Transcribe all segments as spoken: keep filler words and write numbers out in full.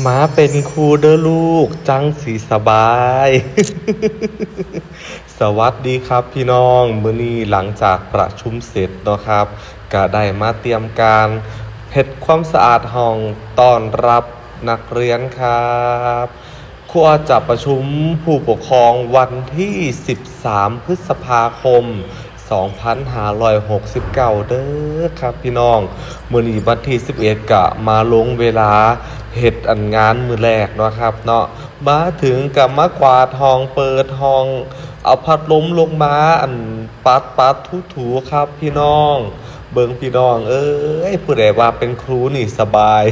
มาเป็นครูเด้อลูก จั่งสิสบาย สวัสดีครับพี่น้อง มื้อนี้หลังจากประชุมเสร็จเนาะครับ ก็ได้มาเตรียมการเฮ็ดความสะอาดห้องต้อนรับนักเรียนครับ ครูออดจะประชุมผู้ปกครองวันที่ สิบสาม พฤษภาคม สองพันห้าร้อยหกสิบเก้า เด้อครับพี่น้อง มื้อนี้วันที่ สิบเอ็ด ก็มาลงเวลาเฮ็ดอันงานมื้อแรกเนาะครับเนาะ มาถึงก็มากวาดห้อง เปิดห้อง เอาพัดลมลงมา อันปัดปัดถูถูครับพี่น้อง เบิ่งพี่น้องเอ้ย ผู้ใดว่าเป็นครูนี่สบาย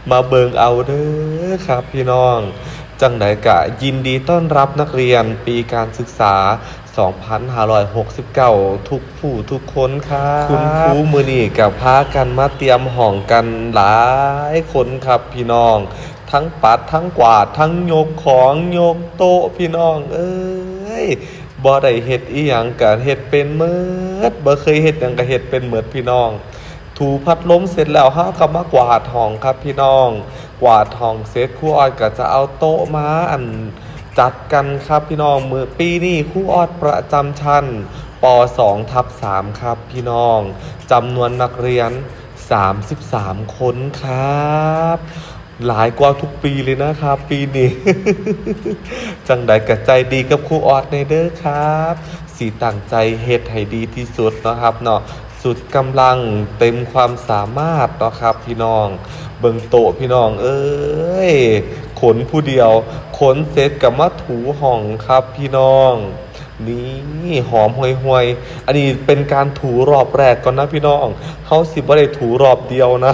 มาเบิ่งเอาเด้อครับพี่น้อง จั่งใดก็ยินดีต้อนรับนักเรียนปีการศึกษา สองพันห้าร้อยหกสิบเก้า ทุกผู้ทุกคนครับ คุณครูมื้อนี้ก็พากันมาเตรียมห้องกันหลายคนครับพี่น้อง ทั้งปัด ทั้งกวาด ทั้งยกของ ยกโต๊ะ พี่น้องเอ้ย บ่ได้เฮ็ดอีหยังก็เฮ็ดเป็นเมิด บ่เคยเฮ็ดหยังก็เฮ็ดเป็นเมิดพี่น้อง ถูพัดลมเสร็จแล้ว เฮาก็มากวาดห้องครับพี่น้อง กวาดห้องเสร็จ ครูออดก็จะเอาโต๊ะมา อัน จัดกันครับพี่น้อง มื้อ ปีนี้ครูออดประจำชั้น ป.สอง ทับ สาม ครับพี่น้อง จำนวนนักเรียน สามสิบสาม คนครับ หลายกว่าทุกปีเลยนะครับ ปีนี้ จั่งใดก็ใจดีกับครูออดแน่เด้อครับ สิตั้งใจเฮ็ดให้ดีที่สุดเนาะครับเนาะ สุดกำลังเต็มความสามารถเนาะครับพี่น้อง เบิ่งโต๊ะพี่น้องเอ้ย ขนผู้เดียว ขนเสร็จก็มาถูห้องครับพี่น้อง นี่หอมห่วยๆ อันนี้เป็นการถูรอบแรกก่อนนะพี่น้อง เฮาสิบ่ได้ถูรอบเดียวนะ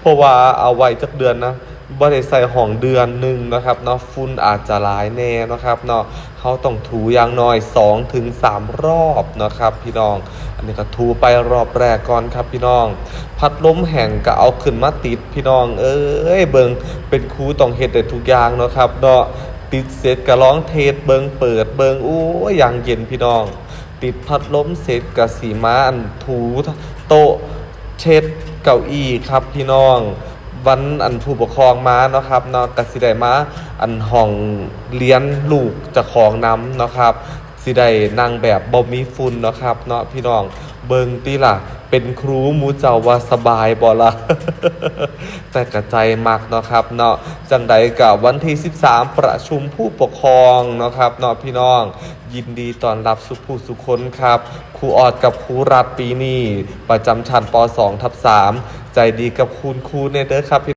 เพราะว่าเอาไว้จักเดือนนะ บ่ได้ใส่ห้องเดือนหนึ่งนะครับเนาะ ฝุ่นอาจจะหลายแน่นะครับเนาะ เฮาต้องถูอย่างน้อยสองถึงสามรอบนะครับพี่น้อง อันนี้ก็ถูไปรอบแรกก่อนครับพี่น้อง พัดลมแห้งก็เอาขึ้นมาติดพี่น้องเอ้ย เบิ่งเป็นครูต้องเฮ็ดได้ทุกอย่างเนาะครับเนาะ ติดเสร็จก็ลองเทสเบิ่ง เปิดเบิ่ง โอ้ย อย่างเย็นพี่น้อง ติดพัดลมเสร็จก็สิมาอันถูโต๊ะ เช็ดเก้าอี้ครับพี่น้อง วันอันผู้ปกครองมาเนาะครับเนาะ ก็สิได้มาอันห้องเรียนลูกเจ้าของนำเนาะครับ สิได้นั่งแบบบ่มีฝุ่นเนาะครับเนาะพี่น้อง เบิ่งติล่ะ เป็นครูหมู่เจ้าว่าสบายบ่ล่ะ แต่ก็ใจมักเนาะครับเนาะ จั่งใดก็วันที่ สิบสาม ประชุมผู้ปกครองเนาะครับเนาะพี่น้อง ยินดีต้อนรับสุผู้สุคนครับ ครูออดกับครูรัฐปีนี้ ประจำชั้น ป.สอง ทับ สาม ใจดีกับคุณครูแน่เด้อครับพี่